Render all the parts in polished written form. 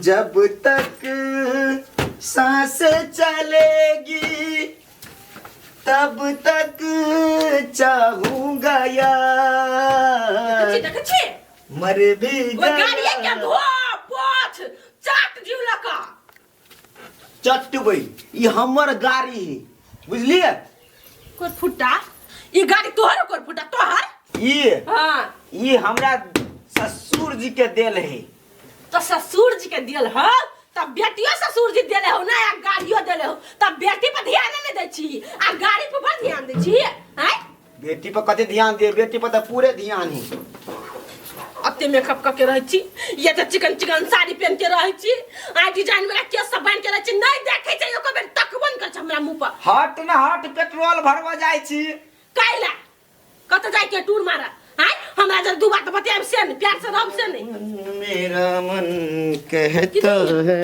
जब तक सांस चलेगी तब तक चाहूंगा यार देखै छी देखै छी मर भी ओइ गाड़िए के गया धो पोछ चाट जीव लका चटबै ई हमर गाड़ी है बुझलिए कोर फुटा ई गाड़ी तोहर कोर फुटा तोहर ई हां ई हमरा ससुर जी के देल है तो ससुर जी के दियल ह तब बेटियो ससुर जी देले हो ना आ गाड़ियो देले हो तब बेटी पर ध्यान नहीं दै छी आ गाड़ी पर बड़ ध्यान दै छी हैं बेटी पर कते ध्यान दे बेटी पर तऽ पूरे ध्यान है अते मेकअप करके रहै छी ये तऽ चिकन चिकन साड़ी पहन के रहै छी आ डिजाइन वाला केस सब बांध के रहै छी नहीं देखै छै एको बेर तकबो नहीं करै छै हमरा मुंह पर हट न हट पेट्रोल भरवा जाइ छी कैला कत जाय के टूर मारा आय हमरा जब दू बात बतियाब से नहीं प्यार से रहब से नहीं मेरा मन कहता है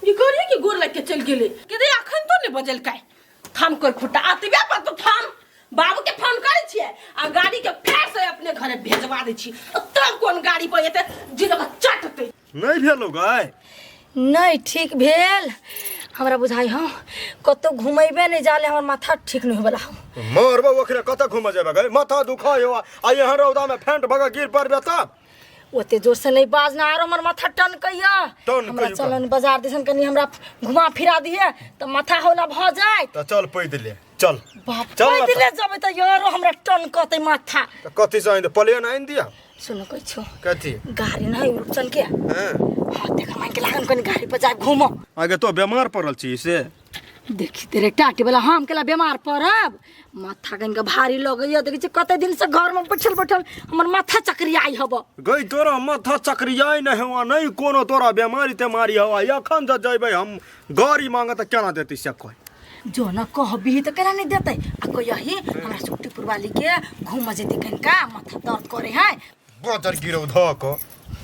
ये गोरिया के गोर लग के चल गेले के दे अखन तो नहीं बजल काय थाम कर खुटा अतबे पर तो थाम बाबू के फोन करै छियै आ गाड़ी के फेर से अपने घरे भेजवा दै छी तब कोन गाड़ी पर एते जिनका चटते नहि भेलो गाय नहि ठीक भेल हमरा बुझाइ हँ कतहु घुमेबे नहि जाले हमर माथा ठीक नहि होइवला हौ मरबो ओखरे कतऽ घूमऽ जेबै गई माथा दुखाय हो आ यहाँ रौदा में फेंट भगा गिर पड़बे तब ओते जोर से नहीं बाजना आरो हमर माथा टनकैया टनकैया। हमरा चलन बाजार दिसन कनी हमरा घुमा फिरा दिहे तऽ माथा हौला भऽ जाय तऽ चल पैदले चल बाप चल ना पैदले जेबै तऽ यारो हमरा टनकतै माथा तऽ कथी से आनि प्लेन आनि दिया सुन कहै छौ कथी गाड़ी नहि रूपचन के हाँ हाँ देख मान के लागन कनी गाड़ी पर जाय घूमो आगे तो बीमार पड़ल छी से देखी तेरे टाटी वाला हम केला बीमार पड़ब माथा कनिक भारी लगैया देखै छी कते दिन से घर में बैठल बैठल हमर माथा चकरियाई हब गई तोरा माथा चकरियाई नहि हवा नहि कोनो तोरा बीमारी तेमारी हवा एखन जे जैबै हम गाड़ी मांगे तऽ केना देतै से कह जो न कहबी तऽ केना नहि देतै आ कहियही हमरा सुट्टी पुरवाली के घूम जेती कनिका माथा दर्द करे है बजर गिरौ धऽ कऽ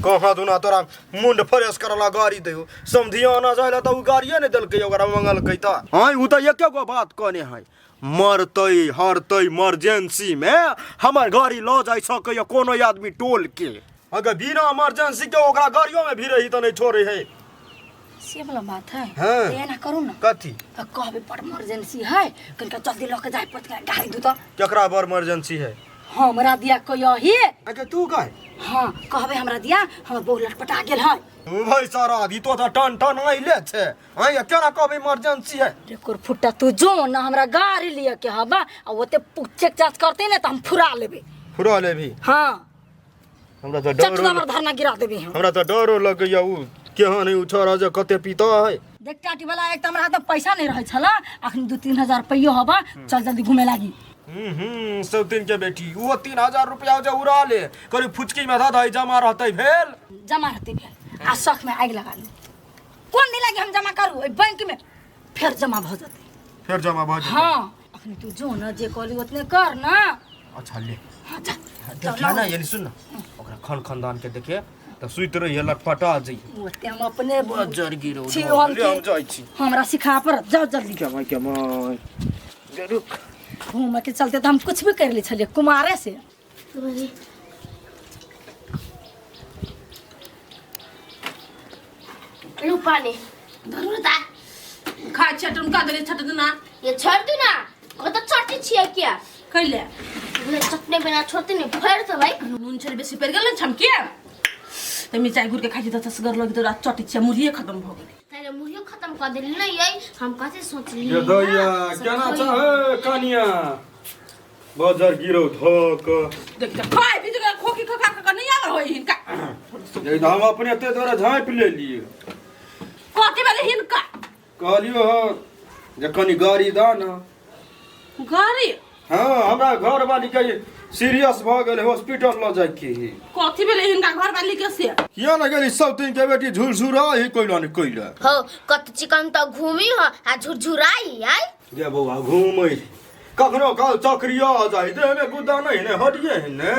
कहाँ दुना तोरा मुंड फ्रेश करला गाड़ी दैयो समधियाना जाय ला तऽ उ गाड़िए नहि देलकै ओकरा मंगलकै तऽ हँ उ तऽ एके गो बात कहने है मरतै हरतै इमरजेंसी मे हमर गाड़ी लऽ जाइ सकैया कोनो आदमी टोल के अगर बिना इमरजेंसी के ओकरा गाड़ियो में भी रही तऽ नहि छोड़े है से वाला बात है हाँ। तऽ एना करू ना कथी तऽ कहबै बड़ इमरजेंसी है कनिका जल्दी लऽ के जाय पड़त गाड़ी दू तऽ केकरा बड़ इमरजेंसी है हमरा दिया कहियही अगे तू गाय हाँ कहबै हमरा दिया हमर बहु लटपटा गेल है ओ भाई सारा आदि तो तऽ टन टन आइले छै आइ केना कहबै इमरजेंसी है रेकोर फुट्टा तू जो ना हमरा गाड़ी लिअ के हबा आ ओते चेक चाच करते ने तऽ हम फुरा लेबै फुरा लेबही हाँ हमरा तऽ चट डरो हमर धरना गिरा देबी हम हमरा तऽ डरो लगैया उ केहन है उ छोरा जे कते पीता है देख टाटी वाला एक तऽ हमरा हाथ में पैसा नहीं रहे छला अखन 2-3 हजार रुपयो हबा चल जल्दी घूमे लागी हम्म सब दिन के बेटी वो 3000 रुपया जे उड़ा ले करी फुचकी में धऽ दही जमा रहतै भेल जमा रहते भेल आ शौक में आगि लगा लू कोन दिन लागी हम जमा करू ओहि बैंक में फेर जमा भऽ जेतै फेर जमा भऽ जेतै हाँ अखन तू जो न जे कहली उतने कर ना अच्छा ले हाँ जा देखिए ना यानी सुन ना ओकरा खन खनदान के देखिए तऽ सुति रही लटपटा जइए ओते हम अपने जर गिरो छी हम ले हम जाइ छी हमरा सिखा पर जाओ जल्दी कमाइ कमाइ रुक घूमे के चलते तऽ हम कुछ भी कर ले छलियै कुमारे से लू पानी धरू ता खा छटन का देले छट दिना ये छोड़ दू ना कत चटी छियै किया कैले ये चटनी बिना छोड़ते नहीं फेर तो भाई नुन छल बेसी पड़ गेल ने छमके त मिरचाइ गुड़ के खाइ छी त चसगर लगी तोरा चटी छै मुरहिए खत्म भ गेलै तारे मुहियो खत्म कर देली ना यही हम कथी सोचली ये दैया केना छ कनिया बजर गिरौ धक देख त खाइ भी जगह खोखी खा खा के नहीं आवर होई हिनका ये हम अपने ते तोरा झाँपि लेलिए कथी भेलै हिनका कहलियो ह जे कनी गाड़ी द न गाड़ी हाँ हमरा घर वाली के सीरियस भऽ गेलै हॉस्पिटल लऽ जाइके है कथी भेलै हिनका घर वाली के से किया ने गेली सब दिन के बेटी झुरझुरा ही कोइला ने कोइला हो कत चिकन त घूमी हो आ झुरझुराई आई गे बौआ घूमै कखनो काल चक्रिया आ जाइ देह में गुद्दा नहीं ने हटिए है ने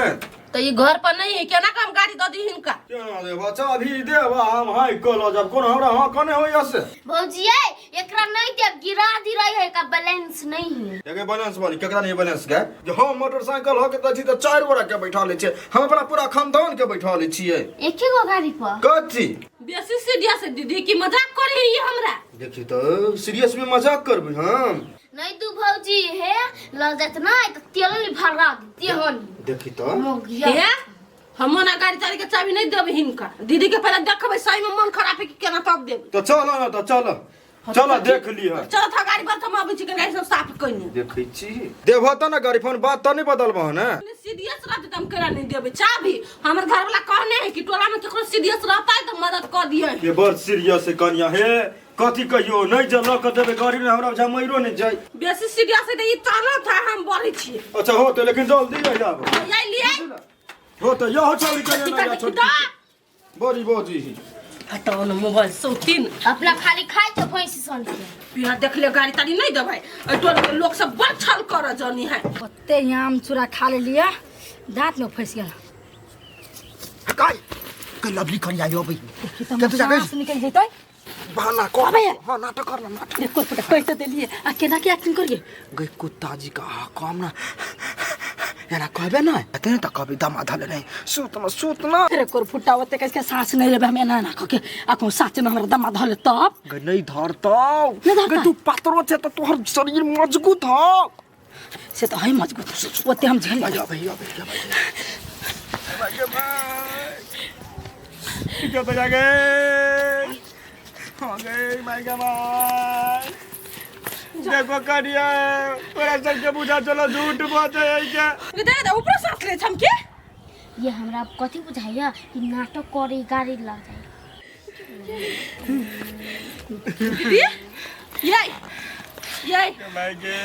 तो ई घर पर नहीं है, केना के हम गाड़ी दऽ दी हिनका? केना देबा? चाभी देबा, हम हाइक कऽ लऽ जाब। कोनो हमरा हाँ कने होइया से? भौजी ये एकरा नहीं देब, गिरा दी रही है का बैलेंस नहीं है। देखे बैलेंस वाली केकरा नहीं बैलेंस के जे हम मोटरसाइकिल हो के दै छी तऽ 4 गोरा के बैठा लै छियै, हम अपना पूरा खानदान के बैठा लै छियै एक ही गो गाड़ी पर। कथी बेसी सीरियस है दीदी की मजाक करे है ये हमरा? देखी तऽ सीरियस में मजाक करबै हम? नहीं तू भौजी हे लग जात ना तो तेल ही भरा दे हन। देखी तऽ मोगिया हे हम ना गाड़ी ताड़ी के चाबी नहीं देब हिनका। दीदी के पहले देखबै सही में मन खराब है कि केना तब देब। तऽ चल ना, तऽ चल चल देख लिह। चल था गाड़ी पर, हम अबै छी के गाड़ी सब साफ कइने। देखै छी देबह तऽ ना गाड़ी, फोन बात तऽ नहीं बदलबह ने। सीरियस रहते त हम केना नहीं देबै चाबी? हमर घर वाला कहने है कि टोला में केकरो सीरियस रहता है तो मदद कर दिए। ये बड़ सीरियस है कनिया, हे कथी कहियो नहीं जे लऽ के देबै गाड़ी ने हमरा बुझा मरो नहीं जाय। बेसी सीरियस है त ई चलत था, हम बढ़ै छी। अच्छा हो तो, लेकिन जल्दी रह जाब। यही लिए हो तो यहो छौरी कनिया टिका ना टिका छोटकी बड़ी बजी ही। हटाओ न मोबाइल सौतीन। अपना खाली खाए तो भैंस सन के बिना देखले गाड़ी ताड़ी नहीं देबै। एहि टोल के लोग सब बड़ छल कर जानी है। ओते आम चूड़ा खा लेलियै, दांत में फंस गेल। काय कई लवली कनिया अबै देखी तऽ कतऽ जाबै? साँस निकलि जेतै। बहाना कर। अबै। हाँ नाटक कर ना, नाटक। देखो पुटा कैसे देलियै आ केना के एक्टिंग करियै? गई कुत्ता जी का हाँ काम ना एना कहबे ना एते ने तऽ कहबे दमा धले नहीं सुत ना सुत ना। तेरे कोर फुटा ओते कैसे सांस नहीं लेबै हम एना एना कऽ के, आ कहूँ साँचे में हमरा दमा धऽ ले तब? गई नहीं धरतौ। नहीं धरतौ। गई तू पातरो छै तऽ तोहर शरीर मजबूत हौ। से तऽ है मजबूत, ओते हम झेल लेबै। अबै अबै अबै कतऽ जा गए हो गए माय गे माय। देखो कनिया तोरा सबके बुझा चलो झूठ बजै है के। दे दे ऊपर सांस ले हम के। ये हमरा अब कथी बुझाइया कि नाटक करे गाड़ी लग जाए। दीदी ये ये माय गे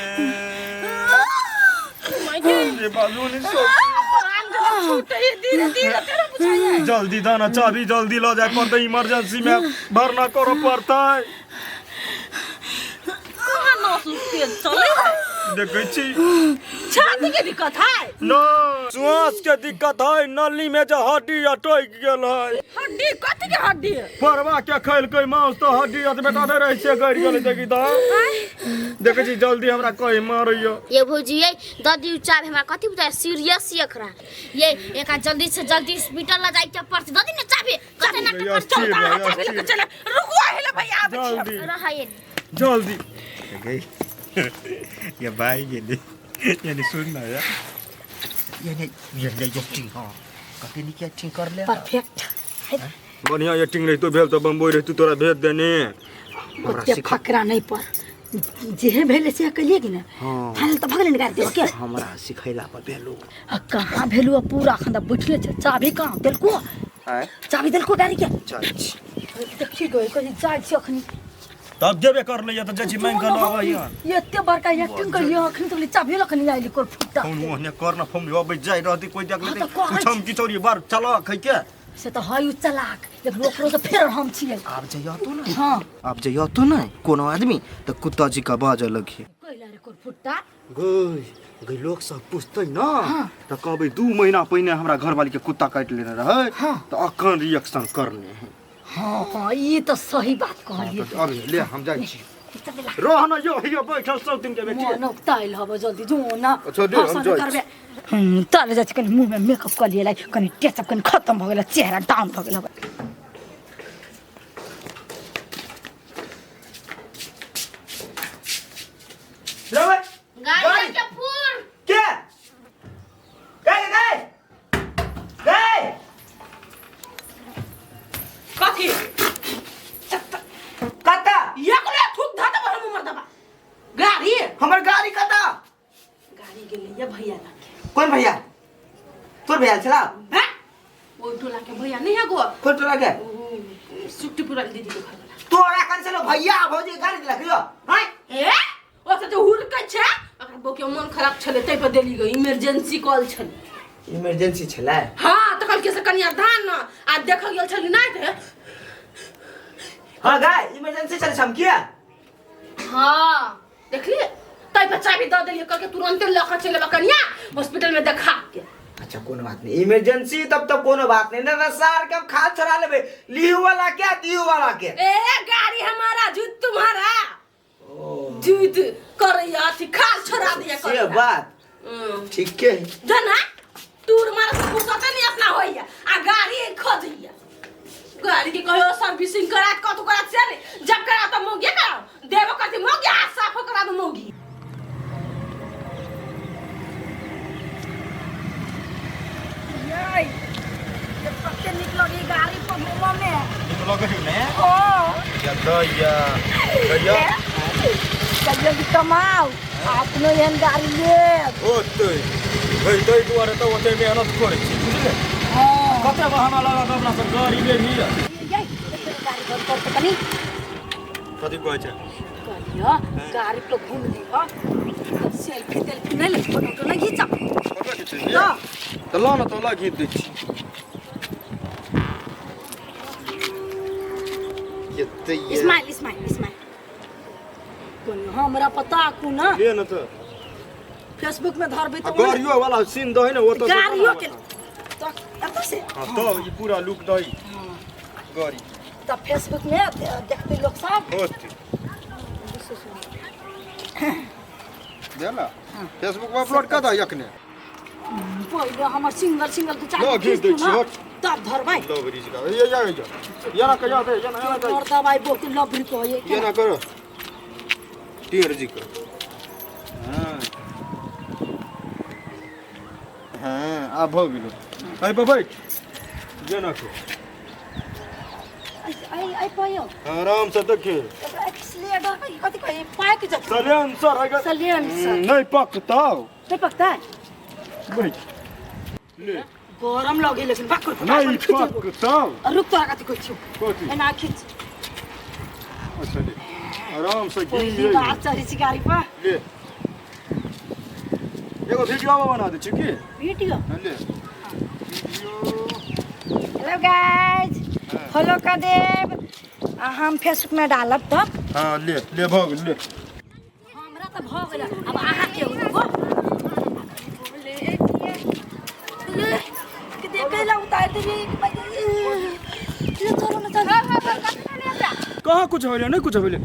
माय गे ये बाजू नहीं सो धीरे धीरे तेरा बुझाइया। जल्दी दाना चाबी जल्दी ल जाए पड़तै, इमरजेंसी में भरना करऽ पड़तै। कहाँ नस तेज चले है? देखै छी छाती के दिक्कत है न, श्वास के दिक्कत है, नली में जे हड्डी अटक गेल है। हड्डी कथी के हड्डी? परवा के खैलकै मांस तऽ हड्डी अतबे टा नहि रहै छै, गड़ि गेलै। देखी तऽ देखै छी जल्दी हमरा कही मारैया। ये भौजी ये ददी चाबी हमरा कथी बुझाय सीरियस एकरा। ये एकरा जल्दी से जल्दी हॉस्पिटल ल जाय के पड़त। ददी ने चाबी कते नाटक कर चल चाबी लेके चल। रुको हेले भैया आबै छी। जल्दी रहै जल्दी गई ये भाई गेली यानी सुन ना यार ये नहीं ये नहीं एक्टिंग हाँ कते नीक एक्टिंग कर ले। परफेक्ट। बढ़िया एक्टिंग रहितो भेल तऽ बम्बई रहितो तोरा भेज देने। ओते फकरा नहीं पर जेहे भेलै से कहिए कि ने। हाँ। फाइनल तऽ भऽ गेलै ने गाड़ी देबऽ के? हमरा सिखैला पर भेलू। आ कहाँ भेलू? आ पूरा अखन तऽ बैठले छै। चाबी कहाँ देलको? आँय? चाबी देलको गाड़ी के? जाइ छी। देखी गई कहीं जाइ छी अखनी। तब जेबे कर लैया तऽ जाइ छी मांगि कऽ लऽ अबैया। एते बड़का एक्टिंग करियो अखनी तक चाबी लखनी आइली कोर फुटा। फोन ओहने कर ना, फोन अबै जाइ रहती कोई देख हाँ, लेतै। तऽ कहै कुछ हम किछौरी बार चलक है के से तऽ है उ चलाक, लेकिन ओकरो से फेर हम छियै। आब जइयो तू ना। हाँ। आब जइयो तू ना कोनो आदमी तऽ कुत्ता जी का बाजऽ लगी। कैला रे कोर फुटा? गई गई लोग सब पूछतै ना तऽ कहबै 2 महीना पहिने हमरा घरवाली के कुत्ता काटि लेने रहै तऽ अखन रिएक्शन करने है। हाँ हाँ ई तऽ सही बात कहलियै। तऽ अभी ले हम जाइ छी। रह ना यो यो बैठल सब दिन के बेटी। मोन उकताइल हब जल्दी जो ना। अच्छा, दे, हम जाइ करबे। तल जाइ छी कनि मुँह में मेकअप कऽ लियै, कनि टचअप कनि खत्म भऽ गेल, चेहरा डाउन भऽ गेल हब। गाड़ी के फूल के गए गए गए कथी कता? एक ले थूक ध देबो हम मर दबा। गाड़ी हमर गाड़ी कता? गाड़ी गेलै ये भैया लगे। कौन भैया? तोर भैया छला? हैं ओ टोला के भैया नहीं है गो। कौन टोला के? सुट्टी पुराली दीदी के घर वाला। तोरा कन छलो भैया भौजी गाड़ी देलक यो? हैं ए ओ से तो हुरकै छै, ओकरा बो के मन खराब छलै तै पर देली गई, इमरजेंसी कॉल छलै। इमरजेंसी छलै? हाँ तऽ कहलकै से कनिया धान न आ देखल गेल छली नहीं ते। हाँ गाय इमरजेंसी छलै हम किया? हाँ देखलिए तै पर चाबी दऽ देलियै, कहलकै तुरंते लऽ कऽ चलि एबै कनिया हॉस्पिटल में देखा के। अच्छा कोनो बात नहीं, इमरजेंसी तब तो कोनो बात नहीं ना, सार के हम खाल छड़ा लेबे, लिहू वाला के दियू वाला के। ए गाड़ी हमारा झूठ तुम्हारा, झूठ करैया अथी खाल छोड़ा दिया से कर बात ठीक है जना टूर मारा से फुर्सत नहीं अपना होइया आ गाड़ी खोजैया, गाड़ी के कहियो सर्विसिंग करा कत करा से नहीं, जब करा तो मोगी कराओ देबो करती मोगी आ साफ करा दो मोगी। ये कते नीक लगे गाड़ी पर घूमऽ में। नीक लगै हौ ने? ओ या दैया दैया जल्दी कमाओ अपनो एहन गाड़ी लेब। ओतै भई तै दुआरे तऽ ओतै मेहनत करै छी बुझले। हाँ कते बहाना लगा कऽ अपना सब गाड़ी लेबही। ये गाड़ी बंद कर के कनी कथी कहै छै? कहलियो गाड़ी पर घूम लिह, तब सेल्फी तेल्फी नहीं ले, फोटो तो नहीं घीचब। फोटो खींचबही? तऽ लऽ ने, तऽ लऽ घीच दै छी। इस्माइल इस्माइल इस्माइल कोन हमरा पता को ना ले न तऽ फेसबुक में धरबै आ तऽ गाड़ियो वाला सीन दही ने ओतऽ से गाड़ियो के तो एतऽ से। हां तो ई पूरा लुक दही गाड़ी, तब फेसबुक में देखते लोग सब। होती देला फेसबुक पर अपलोड कर दही अखने। पहिले हमर सिंगल सिंगल दू चारि लऽ घीच दै छी, हट। तब धरबै। लवरी जी का ये या ये ये ना कहिया दे, ये ना ये ना और दवाई बहुत लवरी कहै ये ना करो टीर जी को। हां हां आब भ गेलो। अइ पर बैठ ये ना को आई आई पायो आराम से देखिए। एक्सीलेटर कथि कहै पाइक जत सलेंसर है, सलेंसर नहीं पकता, नहीं पकता बैठ ले। गरम लगे लेकिन बाकुर नहीं पकता। रुक तोरा कथि कहै छियौ, कथि? एना खींच। अच्छा ले आराम से घी पहिली ले। बार चढ़ै छी गाड़ी पर। ले एगो वीडियो बना दै छी की वीडियो? ले वीडियो। हेलो गाइस, फॉलो कर देब आ हम फेसबुक में डालब तब। हां ले ले भ गेल ले। हमरा त भ गेल, अब अहाँ के हो ले के देखे ला उतार देबी। ये चलो ना चलो। कहाँ कुछ होले नहीं कुछ होले।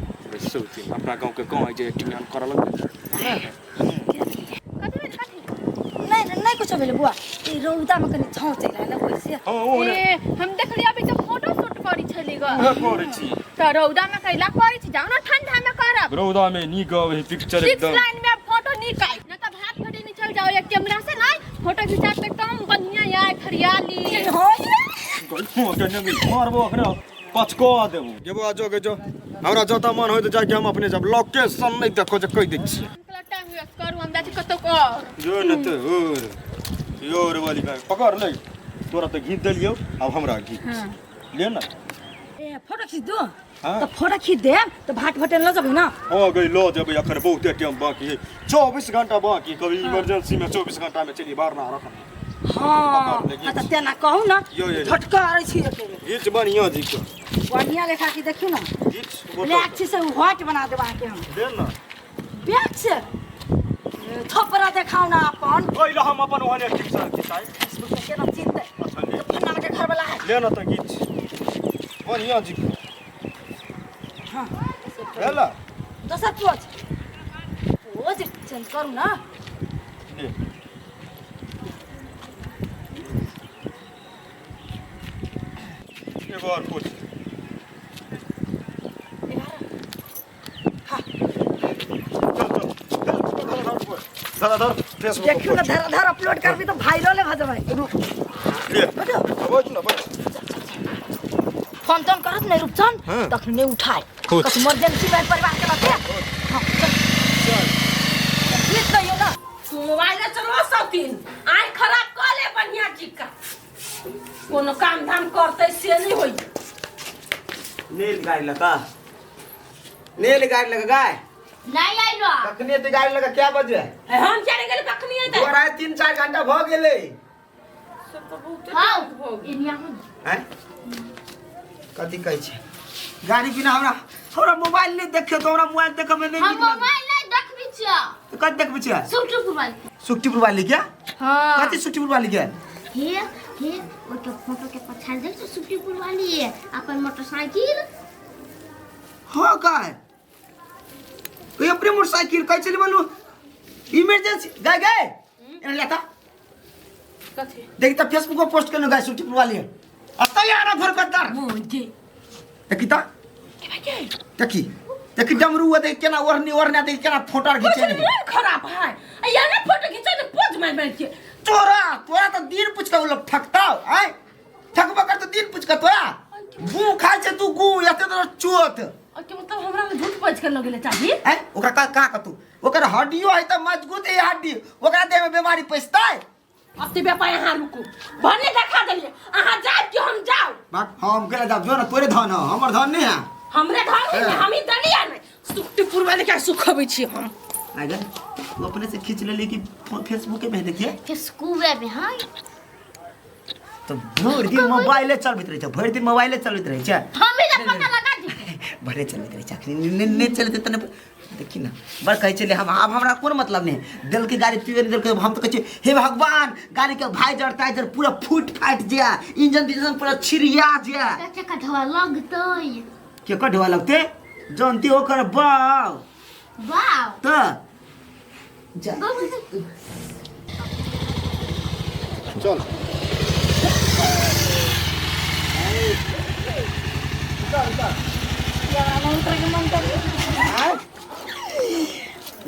सोची अपना गांव के गांव है जे एक्टिंग हम करऽ लगलै। नहीं नहीं कुछ भेलै बुआ, ई रौदा में कनी छाँव चलि आयल ओइसे। हां ओ ने ए हम देखलियै अभी जब फोटो शूट करी छली ग। उहे करै छी त रौदा में कैला करी छी, जाउ ना ठंडा में करब। रौदा में नीक आबै है पिक्चर सिक्स एकदम। लाइन में फोटो नीक आइ न त भात फटे निकल जाओ या कैमरा से नहीं फोटो खिंचा त एकदम बढ़िया आय हरियाली। हो के नहीं मारबो अखने पचको देबो। जेबो आ जो के जो हमरा जता मन होय त जाके हम अपने जब लोकेशन नहीं देखो जे कहि दै छी। टाइम वेस्ट करू हम जाइ छी कतौ और जो न त और your वाली का पकड़ ले, तोरा त घीच देलियौ अब हमरा घीच ले ना। ए फोटो खींच दो। हाँ। त फोटो खींच देब त भाट भटेन ल जेबै ना। हो गई लो जेबै, अखन बहुते टाइम बाकी है, 24 घंटा बाकी है। कभी इमरजेंसी में 24 घंटा में चलिए बाहर ना रख। हाँ पकड़ ले, त तेना कहू ना यो, यो, यो। झटका आरै छी अकेले। घीच बढ़िया जी के बढ़िया लेखा की देखियौ ना, घीच ब्लैक छी से व्हाइट बना देब अहाँके हम। दे ना ब्लैक से थोपरा देखाउ ना अपन। ओइ ल हम अपन ओहने ठीक से खिचाइ। फेसबुक पे केना चिन्हतै अच्छा ले। फन्ना के घर वाला है। ले ना त घीच बढ़िया जी के। हाँ भेला दोसर पोज पोज चेंज करू ना। ले एगो और पोज। हाँ चल चल धर धर फेसबुक देखियौ ना धर धर अपलोड करबी त वायरल भ जेबै। ले बैठ ना बैठ। फोन तोन करत नहीं रूपचंद हाँ। तखन नहीं उठाए, खुद। कस इमरजेंसी में परिवार के बात है। हां चल चल कहियो ना। तू मोबाइल चलवा सब दिन आँख खराब कऽ ले बढ़िया जी का, कोनो काम धाम करते से नहीं होई। नील गाड़ी लगा, नील गाड़ी लगा गाय नहीं आइलो। कखनी एते गाड़ी लगा क्या बजे? हम चले गेल कखनी एतै? तोरा 3-4 घंटा भ गेलै। सब तऽ बहुते हाँ टाइम भऽ गेल। एनिया हम हैं कथी कहै छै? गाड़ी बिना हमरा हमरा मोबाइल नहीं देखियो तो हमरा मोबाइल देखे में नहीं हम नीक लागे। मोबाइल नहीं देखबी छियो। तो कथी देखबी छियै? सुखटीपुर वाली। सुखटीपुर वाली क्या? हाँ। कथी सुटीपुर वाली के? हे हे, ओके फोटो के पछाड़ देख तो सुखीपुर वाली है अपन मोटरसाइकिल। हाँ काय कोई अपने मोटरसाइकिल कैसे चली बोलू इमरजेंसी गए गए एना लेता। कथी? देख त फेसबुक पर पोस्ट करने गए सुटीपुर वाली है अत्ता यार घर कद्दार मोदी देखी त देखी देखी डमरू देख केना ओढ़नी ओढ़ना देख केना फोटो आर घिचे मन खराब है आ या ना फोटो खींचे ने पोज मार मार के। तोरा तोरा तो दिन पूछ के उ लोग ठकता आय ठकबा कर तो दिन पूछ के तोरा गु खाइ छै तू गु एते तोरा चोत। और के मतलब हमरा में झूठ बज के लगेले चाही आय ओकरा का का का तू ओकर हड्डियो है त मजबूत है हड्डी ओकरा देह में बीमारी पैसतै। अब ते बेपा यहाँ रुकू भने देखा देलिए अहाँ जाओ कि हम जाओ। बात हम केला जाब जो ना तोरे धन है हमर धन नहीं है हमरे धन है हम ही दलिया नहीं सुखटीपुर वाले के सुखबै छी हम। आगे तू अपने से खींच लेली कि फेसबुक पे देखिए फेसबुक पे। हां तो भरि दिन मोबाइले चलबैत रहै छै भरि दिन मोबाइले चलबैत रहै छै हम ही पता लगा दी भरे चलबैत रहै छै अखनी ने ने चलते तने देखी ना बड़ कहै छलै हम आब हमरा कोन मतलब नहीं देलकै गाड़ी पीबे नहीं देलकै हम तो कहै छियै हे भगवान गाड़ी के भाइजर ताइजर पूरा फूट फाटि जाए इंजन तिंजन पूरा छिरिया जाए। के ढोआ लगतै? के ढोआ लगतै जानती ओकर बाव बाव त जा चल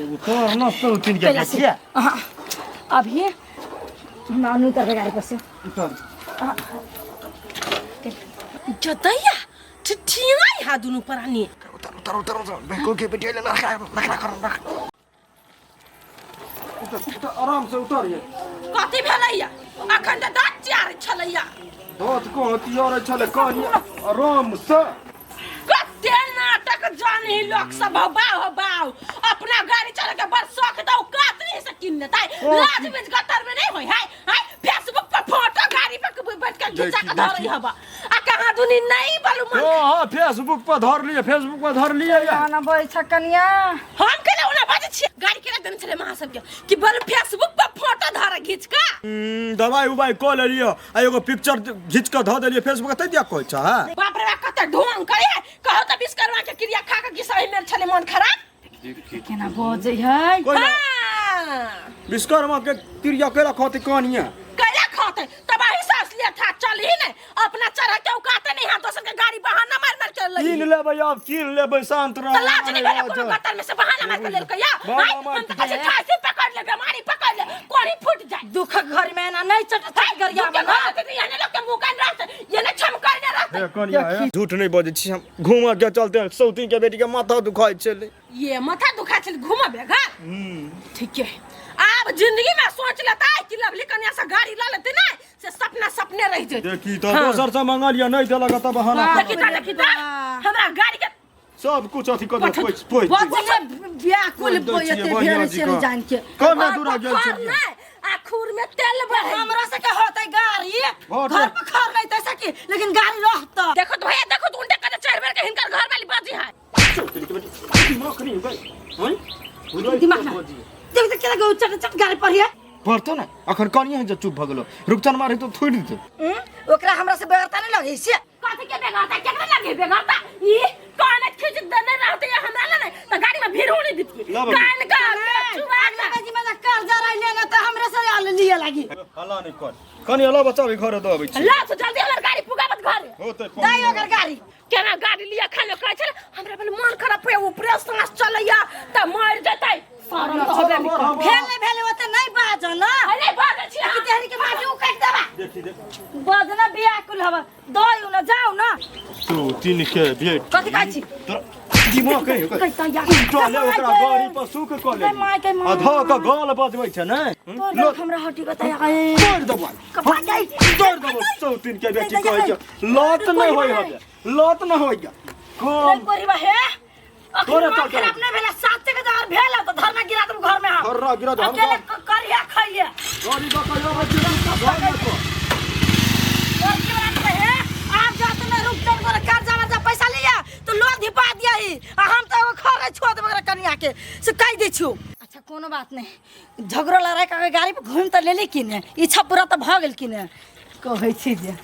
उतर न सौतीन के बेटिया। अभी हम उतर गाड़ी पर से उतर जतैया ठिठिया हा दुनु प्राणी। उतर उतर उतर उतर बेको के बेटिया ले रखा रखा कर रख उतर उतर आराम से उतर ये कथी भेलैया अखन त दाँत चार छलैया दाँत को हथियार छले कनी आराम से कते नाटक जानी लोग सब बाव बाव अपना गाड़ी चला के बड़ शौक दौ कातरी से किन लेतै लाज बीच गटर में नहीं होय है है फेसबुक पर फोटो गाड़ी पर बैठ के घिचा के धरई हबा आ कहां दुनी नहीं बोलू मन। हां फेसबुक पर धर लिए फेसबुक पर धर लिए ना बैठ कनिया हम केना ओना बाजै छी गाड़ी केना देने छले महा सब के कि बोलू फेसबुक पर फोटो धर घिच का दवाई उवाई क लेलियो आ एगो पिक्चर घिच के ध देलियो फेसबुक तै दिया कहै छ। हां बाप रे बाप कते ढोंग करे कहो त विश्वकर्मा के क्रिया खा के घिसै में छले मन खराब केना बजै है। हां विश्वकर्मा के क्रिया केला खते कनिया केला खते तबाही से असलियत था चल ही नहीं अपना चढ़ के औकात नहीं हां दोसर के गाड़ी बहाना मार मार के लई कीन लेबै अब कीन लेबै शांत रह त लाज नहीं भेलै कोनो गटर में से बहाना मार के लेलकै या हम त कहै छी पकड़ ले बीमारी पकड़ ले कोड़ी फूट जाए दुख घर में ना नहीं चट चट गरिया में यानी लोग के मुंह कान रहते ये ने छमकल ने रहते। कनिया झूठ नहीं बजै छी हम घूमऽ के चलते सौती के बेटी के माथा दुखाइ छलै ये माथा दुखाइ छलै घूमबे घर ठीक है आब जिंदगी में सोच लेता कि लवली कन्या से गाड़ी ल लेते ना से सपना सपने रह जेते। देखी तो दोसर से मंगलिया नहीं देलक त बहाना देखी त देखी त हमरा गाड़ी के सब कुछ अथी कर दे पोइ बजले व्याकुल एते भेल छै जान के कमे दूरा गेल छै आ खुर में तेल बढ़े हमरा से के होतै गाड़ी घर पर खर लेतै सकी लेकिन गाड़ी रहत। देखो तो भैया देखो तो उनटे कने चढ़ बेर के हिनकर घर वाली बाजी है दिमाग नहीं गई हैं दिमाग ना देख देख केना चट चट गाड़ी पर है पड़तो ना अखन कनिया जे चुप भ गेलो रुपचन मारे तो थोड़ी देते ओकरा हमरा से बेगरता नहीं लगै छै। कथी के बेगरता केकरा लगे बेगरता ई कान खींच देने रहते हमरा ले त गाड़ी में भीड़ होने दिती कान का चुबा जी में कर्जा रह लेना त हमरे से आल लिए लागी हल्ला नहीं कर कनी हल्ला बचाबी घर दो अबै छी ला तो जल्दी हमर गाड़ी पुगाबत घर होतै दाई ओकर गाड़ी केना गाड़ी लिया खाने कहै छले हमरा बोले मन खराब पे ऊपरे सांस चलैया त मर जतै शरम त होबे नहीं करत। भेल नहीं भेल ओते नहीं बाज ना अरे बाजै छी कि तेहरी के माटी उकाट देबा। देखी देख बाजना व्याकुल हवा दई ना जाओ ना तू तीन के भेट कथि कहै छी दिमाग कहीं कहता या चले ओकरा गाड़ी पर सुख क ले माय के माय। आ ध क गाल बजबै छै नै तोर हमरा हटी बताया तोड़ देबै कपा जाई तोड़ देबै सौतीन के बेटी कहै छै लत नै होय हबे लत नै होय कम कोरी बा हे तोरे अखन मन चलते। खराब नहीं भेला 7 के दार भेल त धरना गिरा देब घर में हम धरना गिरा देब, हम अकेले करिया खाइए गाड़ी द क अबै छै घर में को लड़की वाला के हे आप जाते ना रुक जान गोरा कर्जा वर्जा पैसा लिया तो लोन धिपा दिया ही आ हम तो एगो खरे छोड़ देब ओकरा कनिया के से कहि दै छियौ। अच्छा कोनो बात नहि, झगड़ो लड़ाइ कऽ के गाड़ी पर घुमि तऽ लेली कि ने, इच्छा पूरा तऽ भऽ गेल कि ने। कहै छी जे